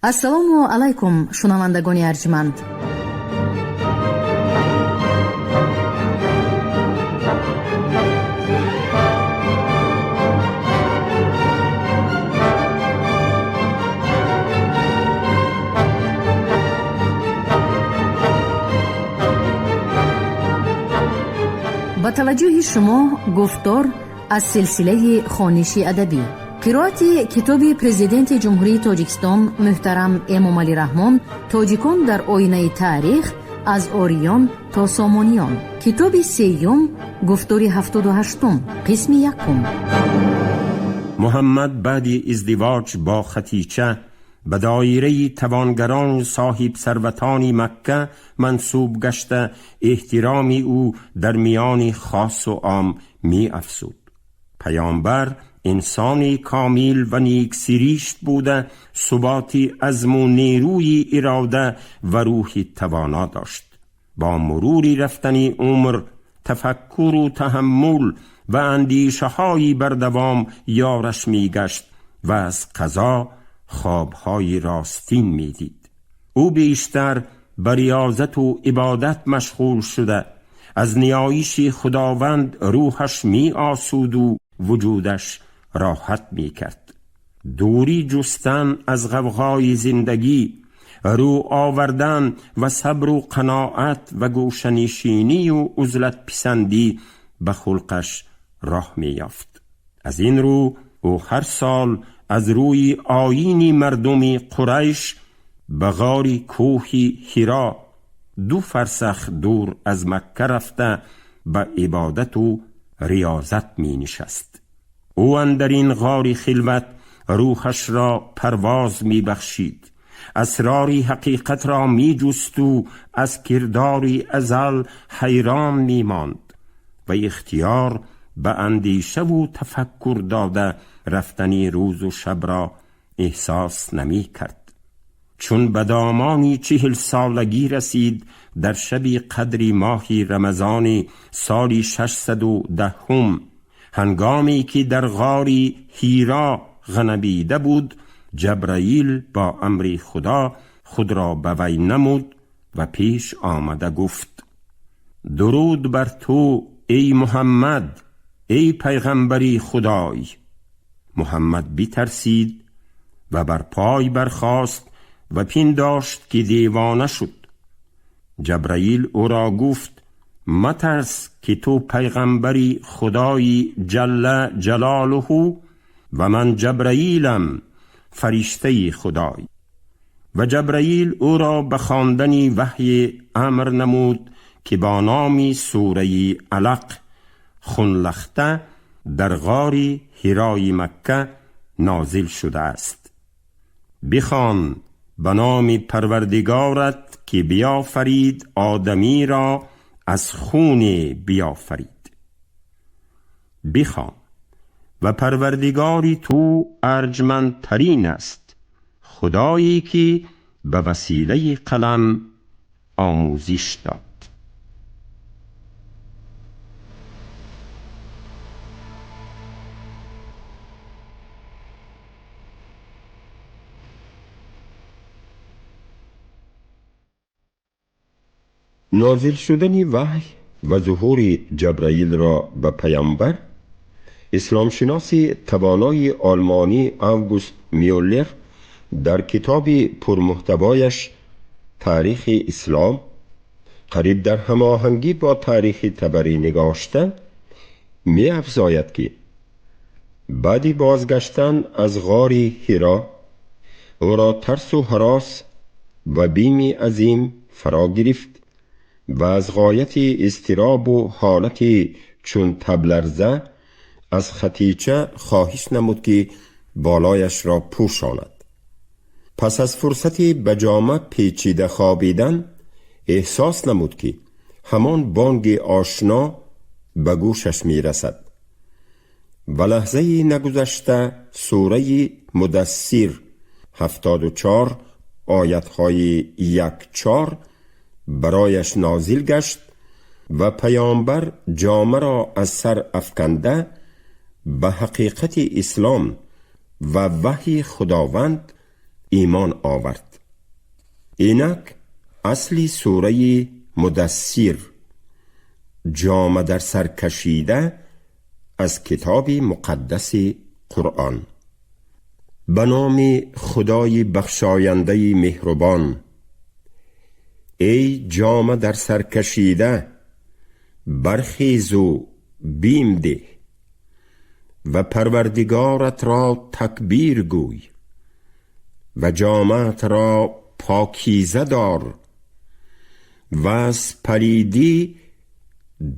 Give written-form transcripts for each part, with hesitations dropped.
Ассалому алайкум, шунавандагони арҷманд. Ба таваҷҷӯҳи шумо гуфтор аз силсилаи хониши адабӣ, қироати китоби Президенти Ҷумҳурии Тоҷикистон муҳтарам Эмомалӣ Раҳмон «Тоҷикон дар оинаи таърих: аз ориён то сомониён», китоби сеюм, гуфтори 78-ум, қисми якум. Муҳаммад баъди издивоҷ бо Хатича ба доираи тавонгарону соҳибсарватони Макка мансуб гашта, эҳтироми ӯ дар миёни хосу ом меафзуд. Паёмбар инсони комил ва никсиришт буда, суботи азму нерӯи ирода ва рӯҳи тавоно дошт. Бо мурури рафтани умр, тафаккуру таҳаммул ва андешаҳои бардавом ёраш мегашт ва аз қазо хобҳои ростин медид. Ӯ бештар ба риёзату ибодат машғул шуда, аз ниёиши Худованд рӯҳаш меосуду вуҷудаш роҳат мекард. Дурӣ ҷустан аз ғавғои зиндагӣ, рӯ овардан ва сабру қаноат ва гӯшанишинию узлатписандӣ ба хулқаш роҳ меёфт. Аз ин рӯ ӯ ҳар сол аз рӯи оини мардуми Қурайш ба ғори кӯҳи Ҳиро, 2 фарсах дур аз Макка рафта, ба ибодату риёзат менишаст. Ӯ андар ин ғори хилват рӯҳашро парвоз мебахшид, асрори ҳақиқатро меҷусту аз кирдори азал ҳайрон мемонд ва ихтиёр ба андешаву тафаккур дода рафтани рӯзу шабро эҳсос намекард. Чун ба домони 40-солагӣ расид, дар шаби қадри моҳи рамазони соли 610-ум, ҳангоме ки дар ғори Ҳиро ғанабида буд, Ҷабраил бо амри Худо худро ба вай намуд ва пеш омада гуфт: «Дуруд бар ту, эй Муҳаммад, эй пайғамбари Худой!» Муҳаммад битарсид ва бар пой бархост ва пиндошт, ки девона шуд. Ҷабраил ӯро гуфт: «Матарс, ки ту пайғамбари Худои ҷалла ҷалолуҳу ва ман Ҷабраилам, фариштаи Худой». Ва Ҷабраил ӯро ба хондани ваҳйи амр намуд, ки бо номи сураи Алақ хунлахта дар ғори Ҳирои Макка нозил шудааст: «Бихон ба номи Парвардигорат, ки биёфарид, одамиро аз хуне биёфарид. Бихон ва Парвардигори ту арҷмандтарин аст, Худое ки ба василаи қалам омӯзиш дод». Нозил шудани ваҳй ва зуҳури Ҷабраилро ба паямбар исломшиноси тавонои олмонӣ Август Мюллер дар китоби пурмуҳтавояш «Таърихи ислом» қариб дар ҳамоҳангӣ бо таърихи Табарӣ нигошта, меафзояд, ки баъди бозгаштан аз ғори Ҳиро ӯро тарсу ҳарос ва бими азим фаро гирифт ва аз ғояти изтиробу ҳолати чун табларза аз Хатича хоҳиш намуд, ки болояшро пӯшонад. Пас аз фурсати ба ҷома печида хобидан, эҳсос намуд, ки ҳамон бонги ошно ба гӯшаш мерасад ва лаҳзаи нагузашта сураи Мудассир, 74, оятҳои 1-4 барояш нозил гашт ва паёмбар ҷомаро аз сар афканда ба ҳақиқати ислом ва ваҳйи Худованд имон овард. Инак асли сураи Мудассир, ҷома дар сар кашида, аз китоби муқаддаси Қуръон. Ба номи Худои бахшояндаи меҳрубон. Эй ҷома дар сар кашида, бархезу бим деҳ ва Парвардигорат ро такбир гӯй ва ҷомаат ро покиза дор ва аз палидӣ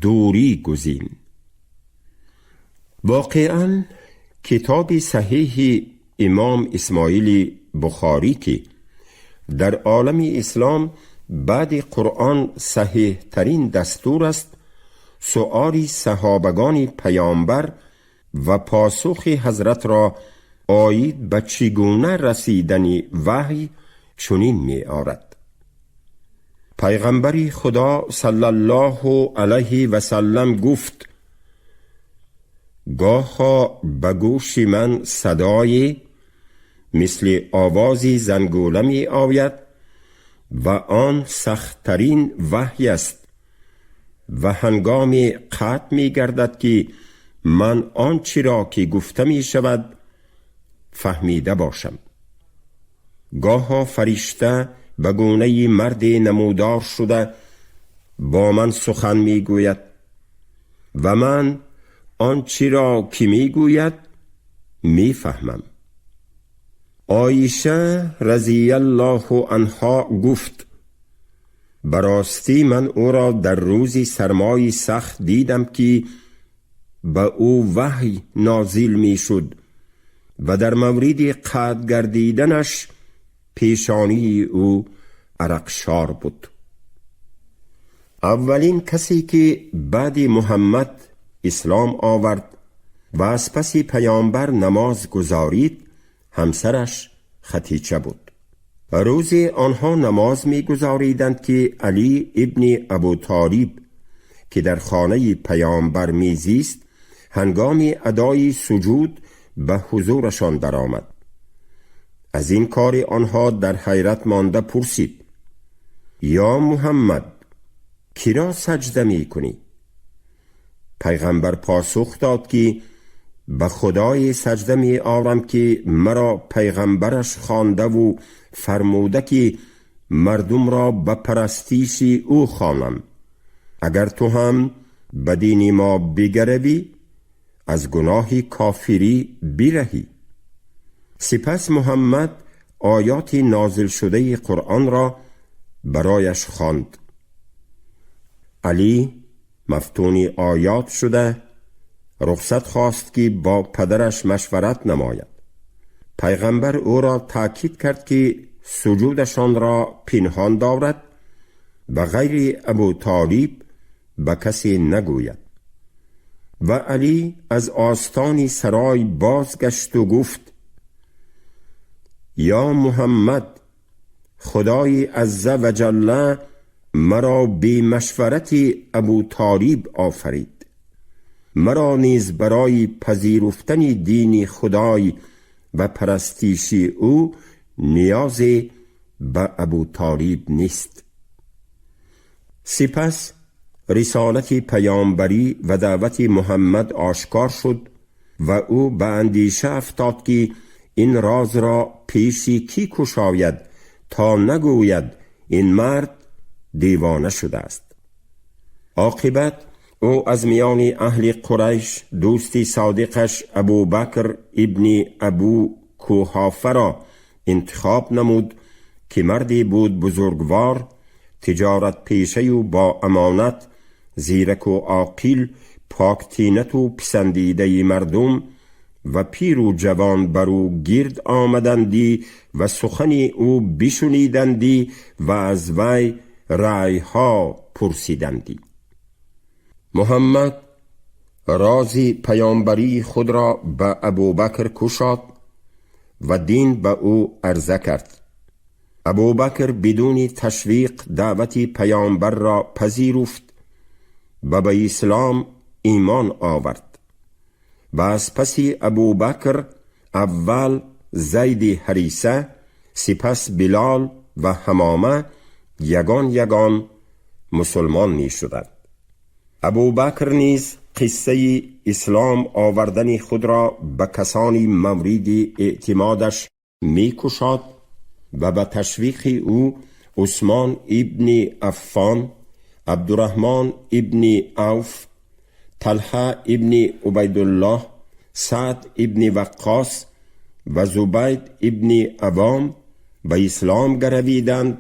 дурӣ гузин. Воқеан, китоби саҳеҳи имом Исмоили Бухорӣ, ки дар олами ислом баъди Қуръон саҳеҳтарин дастур аст, суоли саҳобагони паёмбар ва посухи ҳазратро оид ба чӣ гуна расидани ваҳй чунин меорад: Пайғамбари Худо саллаллоҳу алайҳи васаллам гуфт: «Гоҳо ба гӯши ман садое мисли овози зангула меояд ва он сахттарин ваҳй аст ва ҳангоме қатъ мегардад, ки ман он чиро ки гуфта мешавад, фаҳмида бошам. Гоҳо фаришта ба гунаи марде намудор шуда, бо ман сухан мегӯяд ва ман он чиро ки мегӯяд, мефаҳмам». Оиша разияллоҳу анҳо гуфт: «Ба ростӣ, ман ӯро дар рӯзи сармои сахт дидам, ки ба ӯ ваҳй нозил мешуд ва дар мавриди қатъ гардиданаш пешонии ӯ арақшор буд». Аввалин касе ки баъди Муҳаммад ислом овард ва аз паси паёмбар намоз гузорид, ҳамсараш Хатича буд. Рӯзе онҳо намоз мегузориданд, ки Алӣ ибни Абу Толиб, ки дар хонаи паёмбар мезист, ҳангоми адои суҷуд ба ҳузурашон даромад. Аз ин кори онҳо дар ҳайрат монда, пурсид: «Ё Муҳаммад, киро саҷда мекунӣ?» Пайғамбар посух дод, ки ба Худое саҷда меорам, ки маро пайғамбараш хондаву фармуда, ки мардумро ба парастиши ӯ хонам. Агар ту ҳам ба дини мо бигаравӣ, аз гуноҳи кофирӣ бираҳӣ. Сипас Муҳаммад оёти нозилшудаи Қуръонро барояш хонд. Алӣ мафтуни оёт шуда, рухсат хост, ки бо падараш машварат намояд. Пайғамбар ӯро таъкид кард, ки суҷудашонро пинҳон дорад, ба ғайри Абу Толиб ба касе нагӯяд. Ва Алӣ аз остони сарой бозгашту гуфт: «Ё Муҳаммад, Худои азза ва ҷалла маро бемашварати Абу Толиб офарид. Маро низ барои пазируфтани дини Худой ва парастиши ӯ ниёзе ба Абу Толиб нест». Сипас рисолати паёмбарӣ ва даъвати Муҳаммад ошкор шуд ва ӯ ба андеша афтод, ки ин розро пеши кӣ кушояд, то нагӯяд ин мард девона шудааст. Оқибат ӯ аз миёни аҳли Қурайш дӯсти содиқаш Абубакр ибни Абу Куҳофаро интихоб намуд, ки марде буд бузургвор, тиҷоратпешаю бо амонат, зираку оқил, поктинату писандидаи мардум, ва пиру ҷавон бар ӯ гирд омадандӣ ва сухани ӯ бишунидандӣ ва аз вай раъйҳо пурсидандӣ. Муҳаммад рози паёмбарии худро ба Абубакр кушод ва дин ба ӯ арза кард. Абубакр бидуни ташвиқ даъвати паёмбарро пазируфт ва ба ислом имон овард. Ва аз паси Абубакр аввал Зайди Ҳариса, سپس بلال و حمامه یگان یگان مسلمان می شدند. ابوبکر نیز قصه اسلام آوردن خود را به کسانی مورد اعتمادش می کشاد و به تشویق او عثمان ابن عفان، عبدالرحمن ابن عوف، طلحه ابن عبیدالله، سعد ابن وقاص و زبید ابن عوام به اسلام گرویدند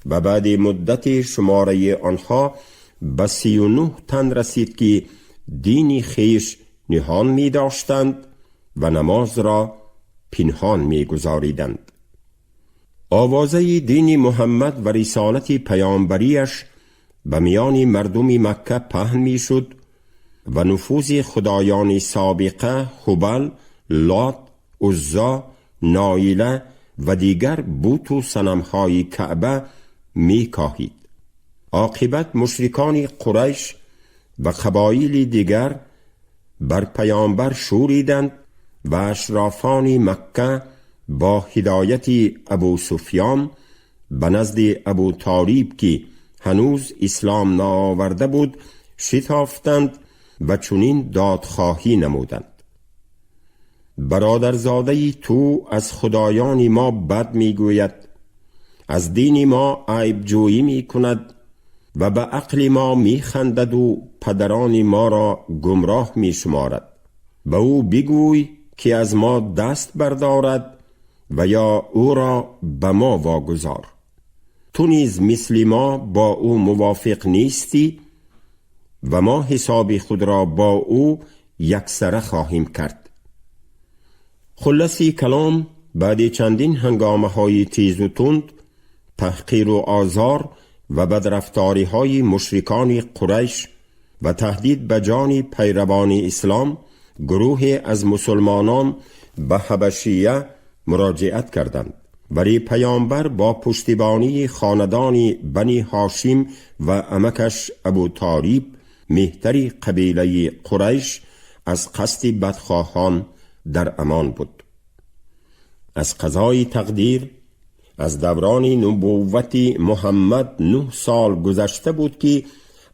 و بعد مدت شماره آنها به 39 تن رسید که دین خویش نهان می داشتند و نماز را پنهان می گذاریدند. آوازه دین محمد و رسالت پیامبریش به میان مردم مکه پهن می شد و نفوذ خدایان سابقه هبل، لات، عزی، نائله و دیگر بت و صنمهای کعبه می کاهید. عاقبت مشرکان قریش و قبایل دیگر بر پیامبر شوریدند و اشرافان مکه با هدایت ابو سفیان به نزد ابو طالب که هنوز اسلام ناورده بود شتافتند و چنین دادخواهی نمودند: برادرزاده تو از خدایان ما بد میگوید، از دین ما عیب جویی می کند و به عقل ما می خندد و پدران ما را گمراه می شمارد. به او بگوی که از ما دست بردارد و یا او را به ما واگذار. تو نیز مثل ما با او موافق نیستی و ما حساب خود را با او یکسره خواهیم کرد. خلاصی کلام، بعد چندین هنگامه های تیز و تند، تحقیر و آزار و بدرفتاری های مشرکان قریش و تهدید به جان پیروان اسلام، گروه از مسلمانان به حبشیه مراجعت کردند. ولی پیامبر با پشتیبانی خاندان بنی هاشم و عمکش ابو طالب مهتری قبیله قریش از قصد بدخواهان در امان بود. از قضای تقدیر از دوران نبوت محمد 9 سال گذشته بود که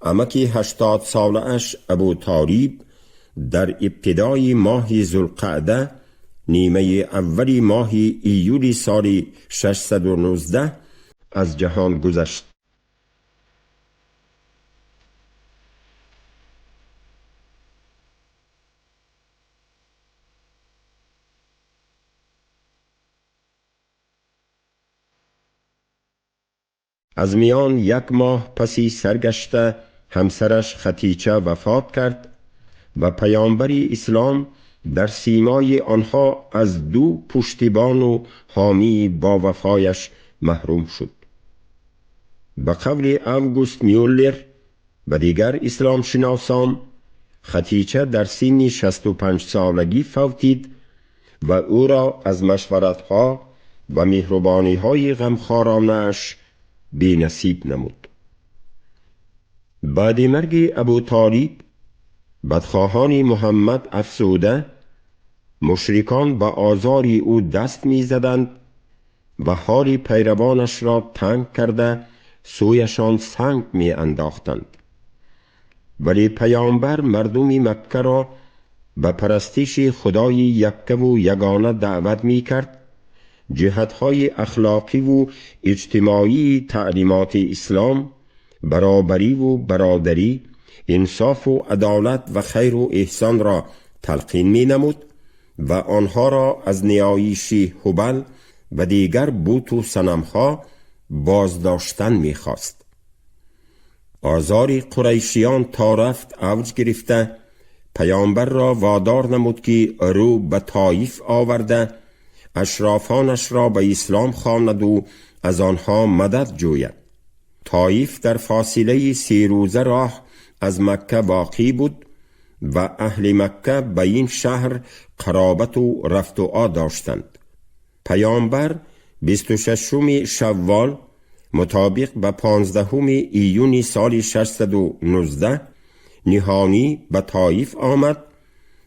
عمک 80 ساله اش ابو طالب در ابتدای ماه ذوالقعده نیمه اول ماه ایول سال 619 از جهان گذشت. از میان 1 ماه پسی سرگشته همسرش خدیجه وفات کرد و پیامبر اسلام در سیمای آنها از 2 پشتیبان و حامی با وفایش محروم شد. به قول اوگوست میولر و دیگر اسلام شناسان، خدیجه در سن 65 سالگی فوتید و او را از مشورتها و مهربانی‌های غمخوارانه‌اش بی نصیب نمود. بعد مرگ ابو طالب بدخواهان محمد افسوده، مشرکان به آزار او دست می زدند و حال پیروانش را تنگ کرده سویشان سنگ می انداختند. ولی پیامبر مردم مکه را به پرستش خدای یکه و یگانه دعوت می کرد. جهتهای اخلاقی و اجتماعی تعلیمات اسلام، برابری و برادری، انصاف و عدالت و خیر و احسان را تلقین می نمود و آنها را از نیایش هبل و دیگر بت و صنمها بازداشتن می خواست. آزار قریشیان تا رفت اوج گرفته، پیامبر را وادار نمود که رو به طایف آورده اشرافانش را به اسلام خواند و از آنها مدد جوید. طایف در فاصله 3 روزه راه از مکه واقع بود و اهل مکه به این شهر قرابت و رفت و آ داشتند. پیامبر 26 شوال مطابق به 15 ایون سال 619 نهانی به طایف آمد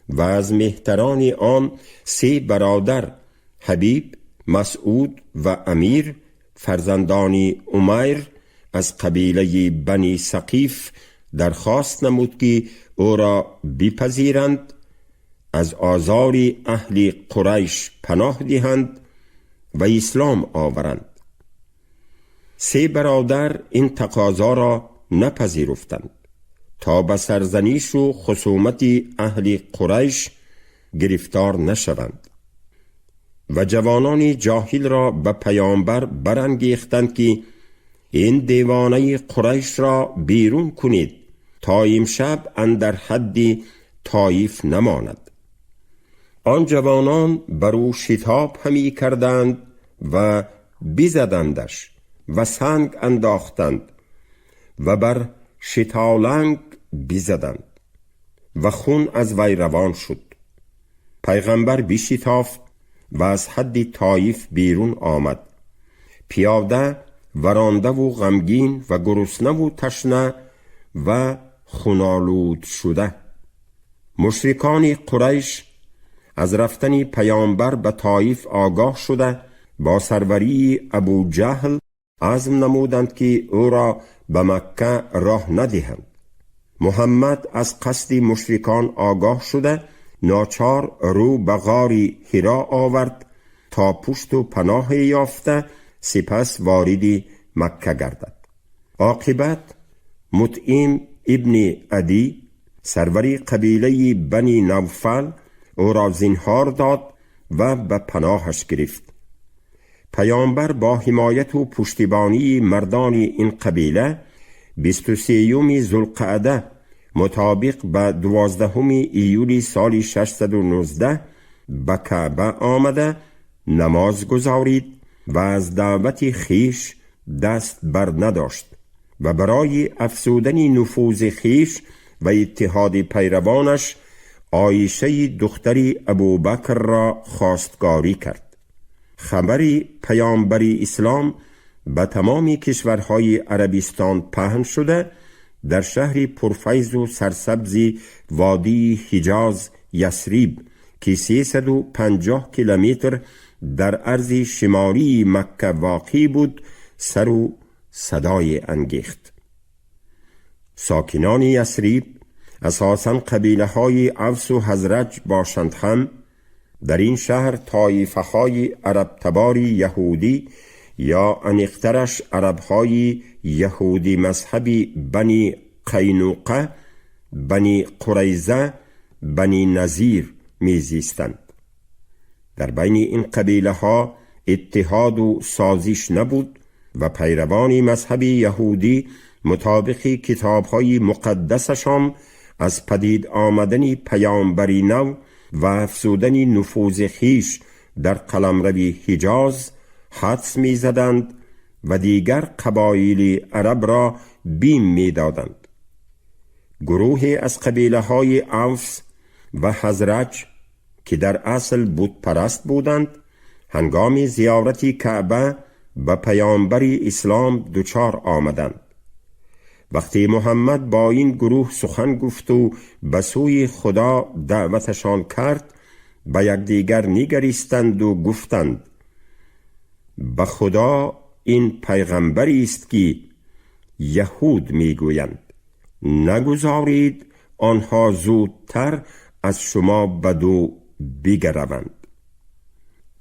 و از مهتران آن 3 برادر حبیب، مسعود و امیر فرزندان عمیر از قبیله بنی ثقیف درخواست نمود که او را بپذیرند، از آزار اهل قریش پناه دهند و اسلام آورند. سه برادر این تقاضا را نپذیرفتند تا به سرزنش و خصومت اهل قریش گرفتار نشوند و جوانان جاهل را به پیامبر برانگیختند که این دیوانه قریش را بیرون کنید تا امشب اندر حد طایف نماند. آن جوانان بر او شتاب همی کردند و بزدندش و سنگ انداختند و بر شتالنگ بزدند و خون از وی روان شد. پیغمبر بشتافت و از حد طایف بیرون آمد، پیاده و رانده و غمگین و گرسنه و تشنه و خونالود شده. مشرکان قریش از رفتن پیامبر به طایف آگاه شده با سروری ابو جهل عزم نمودند که او را به مکه راه ندهند. محمد از قصد مشرکان آگاه شده ناچار رو به غار حرا آورد تا پشت و پناه یافته سپس وارد مکه گردد. عاقبت مطعم ابن عدی سروری قبیله بنی نوفل او را زینهار داد و به پناهش گرفت. پیامبر با حمایت و پشتیبانی مردان این قبیله 23 ذوالقعده مطابق به 12 ایول سال 619 به کعبه آمده نماز گزارید و از دعوت خیش دست بر نداشت و برای افزودن نفوذ خیش و اتحاد پیروانش عایشه دختر ابوبکر را خواستگاری کرد. خبر پیامبری اسلام به تمام کشورهای عربستان پهن شده در شهر پرفیض و سرسبز وادی حجاز یثریب که 350 کیلومتر در عرض شمالی مکه واقع بود سر و صدای انگیخت. ساکنان یثریب اساساً قبیله های اوس و خزرج باشند هم در این شهر طایفه های عرب تبار یهودی یا انیقترش عرب های یهودی مذهبی بنی قینوقه، بنی قریظه، بنی نضیر میزیستند. در بین این قبیله ها اتحاد و سازش نبود و پیروان مذهب یهودی مطابق کتاب های مقدسشان از پدید آمدن پیامبری نو و افزودن نفوذ خیش در قلمرو حجاز حدس میزدند و دیگر قبایل عرب را بیم میدادند. گروهی از قبیله های اوس و خزرج که در اصل بت پرست بودند هنگام زیارت کعبه به پیامبر اسلام دچار آمدند. وقتی محمد با این گروه سخن گفت و به سوی خدا دعوتشان کرد به یکدیگر نگریستند و گفتند به خدا این پیغمبری است که یهود میگویند، نگذارید آنها زودتر از شما بدو بگروند.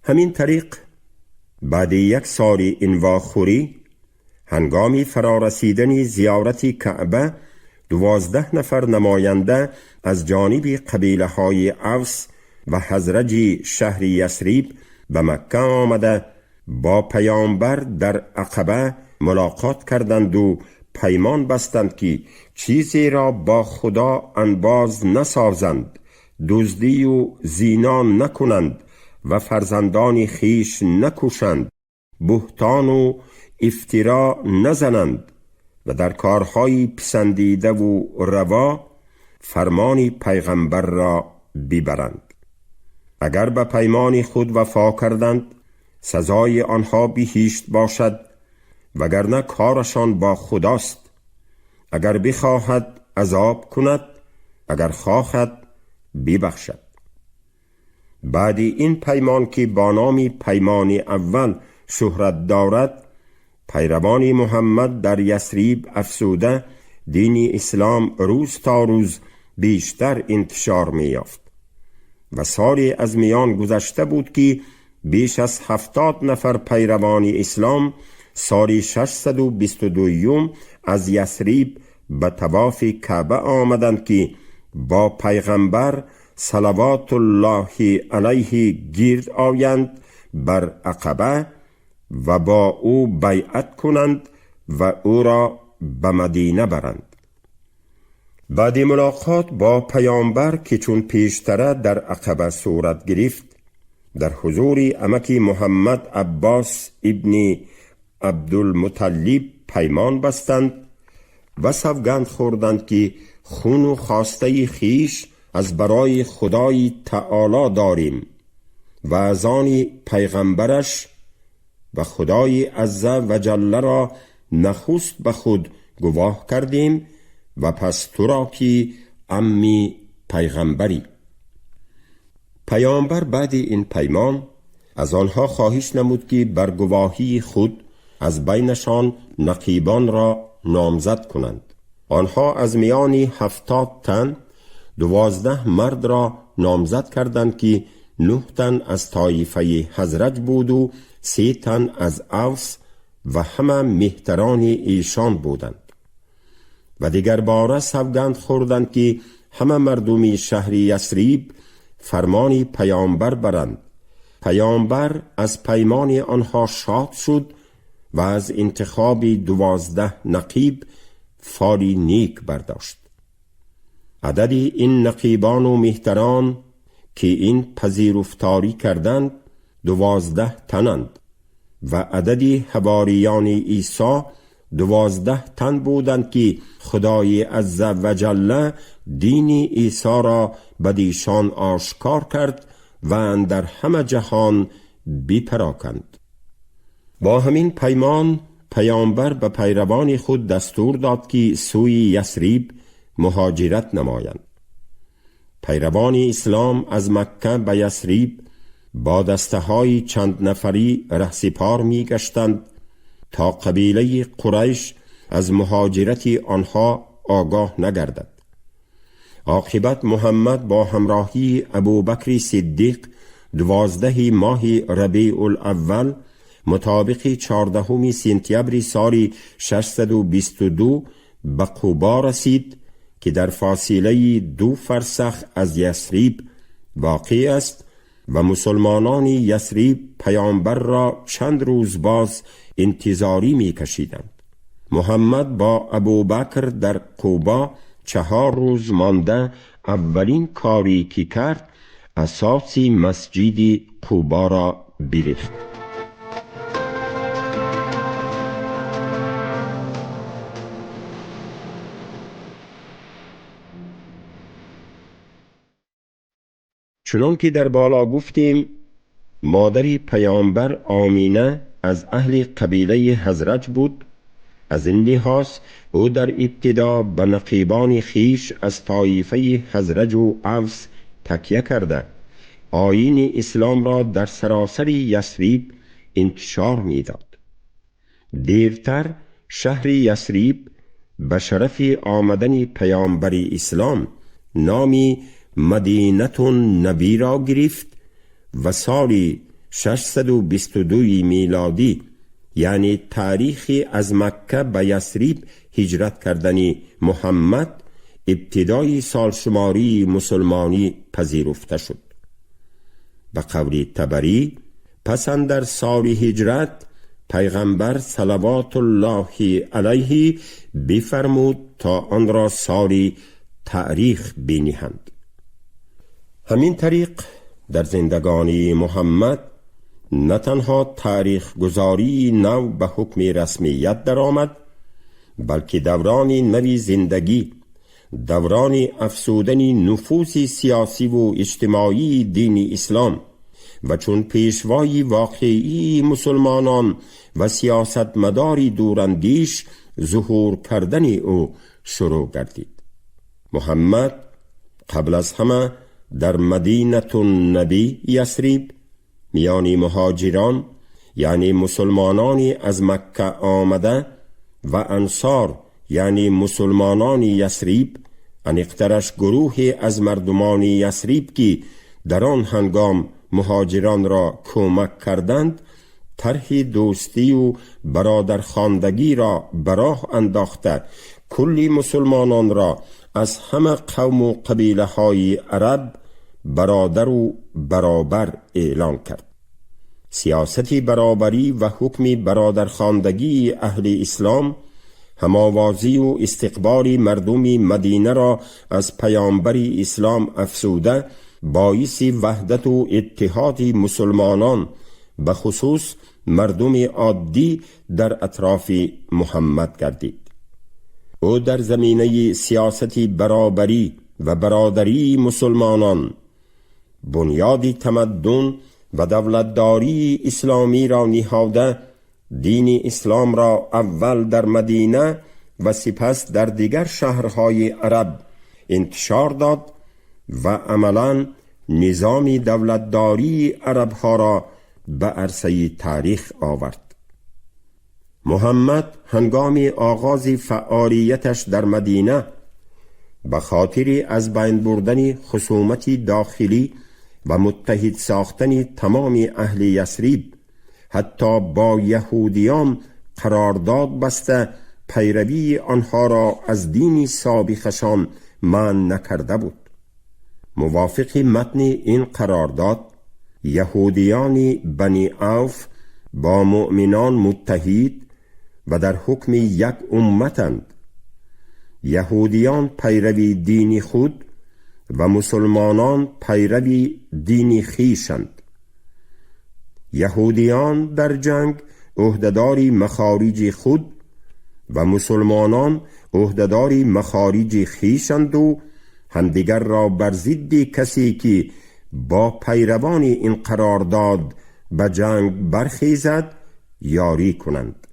همین طریق بعد یک سال این واخوری هنگامی فرارسیدن زیارت کعبه 12 نفر نماینده از جانب قبیله های اوس و خزرج شهر یثریب به مکه آمده با پیامبر در عقبه ملاقات کردند و پیمان بستند که چیزی را با خدا انباز نسازند، دزدی و زنا نکنند و فرزندان خیش نکشند، بهتان و افترا نزنند و در کارهای پسندیده و روا فرمان پیغمبر را ببرند. اگر به پیمان خود وفا کردند سزای آنها بهشت باشد، وگرنه کارشان با خداست. اگر بخواهد عذاب کند، اگر خواهد ببخشد. بعد این پیمان که با نام پیمان اول شهرت دارد، پیروان محمد در یثریب افزوده دین اسلام روز تا روز بیشتر انتشار می یافت و سالی از میان گذشته بود که بیش از 70 نفر پیروان اسلام سال 622 از یثریب به طواف کعبه آمدند که با پیغمبر صلوات الله علیه گیرد آیند بر عقبه و با او بیعت کنند و او را به مدینه برند. بعد ملاقات با پیامبر که چون پیشتره در عقبه صورت گرفت، در حضور عمک محمد عباس ابن عبدالمطلب پیمان بستند و سوگند خوردند که خون و خواسته خیش از برای خدای تعالی داریم و از آن پیغمبرش و خدای عز و جل را نخست به خود گواه کردیم و پس تو را که عمی پیغمبری. پیامبر بعد این پیمان از آنها خواهش نمود که بر گواهی خود از بینشان نقیبان را نامزد کنند. آنها از میان 70 تن 12 مرد را نامزد کردند که 9 تن از طایفه حضرج بود و 3 تن از اوس و همه مهتران ایشان بودند. و دیگر باره سوگند خوردند که همه مردمی شهر یثریب فرمان پیامبر برند. پیامبر از پیمان آنها شاد شد و از انتخاب 12 نقیب فالی نیک برداشت. عدد این نقیبان و مهتران که این پذیرفتاری کردند 12 تنند و عدد حواریان عیسی 12 تن بودند که خدای عز و جل دین عیسی را بدیشان آشکار کرد و در همه جهان بپراکند. با همین پیمان پیامبر به پیروان خود دستور داد که سوی یثریب مهاجرت نمایند. پیروان اسلام از مکه به یثریب با دسته های چند نفری رهسپار می گشتند تا قبیله قریش از مهاجرت آنها آگاه نگردد. عاقبت محمد با همراهی ابوبکر صدیق 12 ماه ربیع الاول مطابق 14 سپتامبر سال 622 به قبا رسید که در فاصله 2 فرسخ از یثریب واقع است و مسلمانان یثریب پیامبر را چند روز باز انتظاری می کشیدند. محمد با ابوبکر در قبا 4 روز مانده اولین کاری که کرد اساس مسجد قبا را بریخت. چنان که در بالا گفتیم، مادر پیامبر آمینه از اهل قبیله حضرج بود. از این لحاظ او در ابتدا به نقیبان خیش از طایفه حضرج و اوس تکیه کرده آیین اسلام را در سراسر یثریب انتشار میداد. دیرتر شهر یثریب به شرف آمدن پیامبر اسلام نامی مدینة النبی را گرفت و سال 622 میلادی، یعنی تاریخ از مکه به یثریب هجرت کردن محمد، ابتدای سالشماری مسلمانی پذیرفته شد. به قول طبری، پس اندر سال هجرت پیغمبر صلوات الله علیه بفرمود تا آن را سال تاریخ بنهند. همین طریق در زندگانی محمد نه تنها تاریخ گذاری نو به حکم رسمیت درآمد، بلکه دوران نوی زندگی، دوران افزودن نفوذ سیاسی و اجتماعی دین اسلام و چون پیشوای واقعی مسلمانان و سیاستمداری دوراندیش ظهور کردن او شروع گردید. محمد قبل از همه در مدینة النبی یثرب میان مهاجران، یعنی مسلمانانی از مکه آمده، و انصار، یعنی مسلمانان یثرب، انیقترش گروهی از مردمان یثرب که در آن هنگام مهاجران را کمک کردند، طرح دوستی و برادرخواندگی را به راه انداخته کلی مسلمانان را از همه قوم و قبیله های عرب برادر و برابر اعلان کرد. سیاست برابری و حکم برادرخواندگی اهل اسلام هماوازی و استقبال مردم مدینه را از پیامبر اسلام افزوده، باعث وحدت و اتحاد مسلمانان به خصوص مردم عادی در اطراف محمد گردید. او در زمینه سیاست برابری و برادری مسلمانان بنیاد تمدن و دولتداری اسلامی را نهاده، دین اسلام را اول در مدینه و سپس در دیگر شهرهای عرب انتشار داد و عملا نظام دولتداری عربها را به عرصه تاریخ آورد. محمد هنگام آغاز فعالیتش در مدینه به خاطر از بین بردن خصومت داخلی و متحد ساختن تمام اهل یثرب حتی با یهودیان قرارداد بسته، پیروی آنها را از دین سابقشان منع نکرده بود. موافق متن این قرارداد، یهودیان بنی عوف با مؤمنان متحد و در حکم یک امتند. یهودیان پیروی دین خود و مسلمانان پیروی دین خویشند. یهودیان در جنگ عهدهدار مخارج خود و مسلمانان عهدهدار مخارج خویشند و همدیگر را بر ضد کسی که با پیروان این قرارداد به جنگ برخیزد یاری کنند.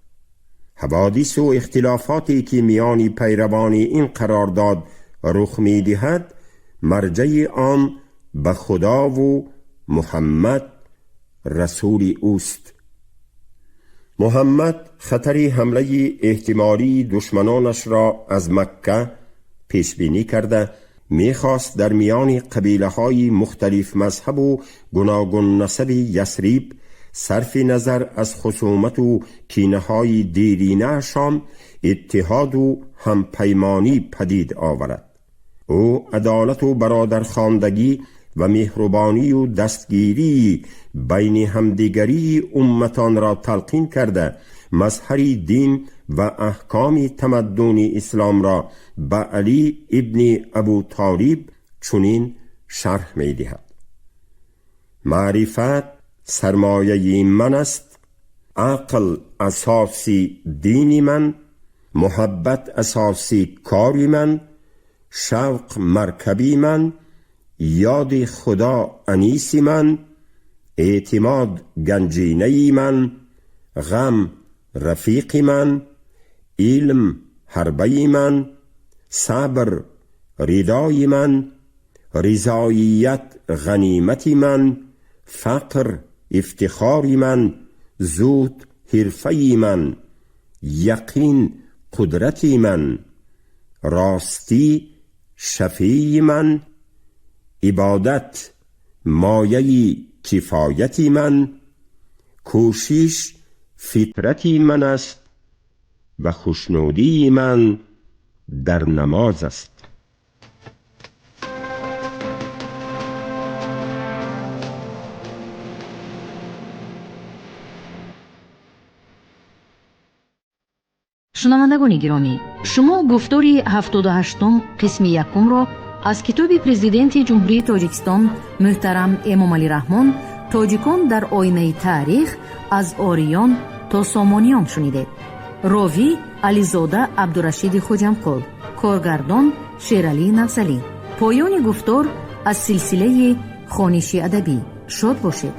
حوادث و اختلافاتی که میان پیروان این قرارداد رخ می‌دهد، مرجع آن به خدا و محمد رسول اوست. محمد خطر حمله احتمالی دشمنانش را از مکه پیش بینی کرده میخواست در میان قبیله های مختلف مذهب و گوناگون نسب یثرب صرف نظر از خصومت و کینه های دیرینه شان اتحاد و همپیمانی پدید آورد. او عدالت و برادرخواندگی و مهربانی و دستگیری بین همدیگری امتان را تلقین کرده، مظهر دین و احکام تمدن اسلام را به علی ابن ابو طالب چنین شرح می دهد: معرفت سرمایه من است، عقل اساس دین من، محبت اساس کار من، شوق مرکبی من، یاد خدا انیس من، اعتماد گنجینه من، غم رفیق من، علم حربه من، صبر ردای من، رضاییت غنیمت من، فقر افتخار من، زود حرفه من، یقین قدرت من، راستی شفیع من، عبادت مایه کفایت من، کوشش فطرت من است و خوشنودی من در نماز است. Шунавандагони гиромӣ, шумо гуфтори 78-ум қисми якумро аз китоби Президенти Ҷумҳурии Тоҷикистон муҳтарам Эмомалӣ Раҳмон «Тоҷикон дар оинаи таърих аз ориён то сомониён» шунидед. Ровӣ Ализода Абдурашиди Хуҷамқул, коргардон Шералӣ Нафзалӣ. Поёни гуфтор аз силсилаи хониши адабӣ. Шод бошед.